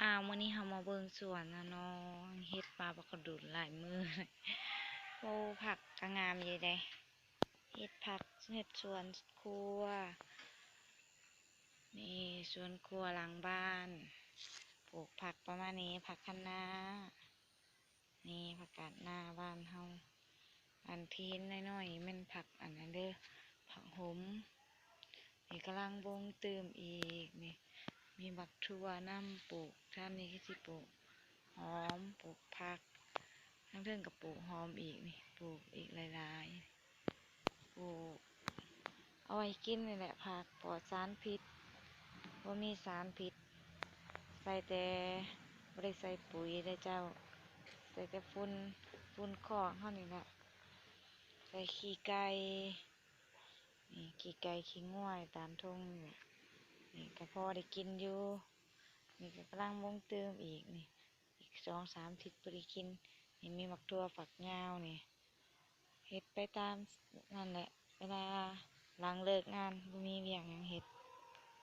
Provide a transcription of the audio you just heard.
ອ້າວ ມື້ນີ້ເຮົາມາເບິ່ງສວນນະນ້ອງ ເຮັດມາບັກກະດຸນຫຼາຍມື້. ໂອ້ ຜັກກະງາມຢູ່ເດ້ ເຮັດຜັກ ເຮັດສວນຄົວ. ນີ້ສວນຄົວຫຼັງບ້ານ ປູກຜັກປະມານນີ້ ຜັກຄະນ້າ. ນີ້ຜັກກາດໜ້າບ້ານເຮົາ ອັນທີ່ເຫັນນ້ອຍໆ ແມ່ນຜັກອັນນັ້ນເດີ ຜັກຫົມ. ນີ້ກຳລັງບົງຕື່ມອີກນີ້ ມີບັກຖົ່ວນຳປູກ ທາງນີ້ຄືຊິປູກຫອມ ປູກຜັກ ທາງເທິງກໍປູກຫອມອີກນີ້ ປູກອີກຫຼາຍໆ ປູກ ເອົາໄວ້ກິນນີ້ແຫຼະ ຜັກປອດສານພິດ ບໍ່ມີສານພິດ ໃສ່ແຕ່ ບໍ່ໄດ້ໃສ່ປຸ໋ຍເດ້ເຈົ້າ ໃສ່ແຕ່ຝຸ່ນ ຝຸ່ນຄອກເຮົານີ້ແຫຼະ ໃສ່ຂີ້ໄກ່ ນີ້ຂີ້ໄກ່ຂີ້ງວາຍຕາມທົ່ງນີ້ແຫຼະ ນີ້ກໍພໍໄດ້ກິນຢູ່. ນີ້ກໍກຳລັງບົງຕື່ມອີກນີ້ ອີກສອງສາມທິດພໍໄດ້ກິນ. ນີ້ມີໝາກຖົ່ວຝັກຍາວນີ້ ເຮັດໄປຕາມນັ້ນແຫຼະ ເວລາຫຼັງເລີກງານ ບໍ່ມີວຽກຫຍັງເຮັດ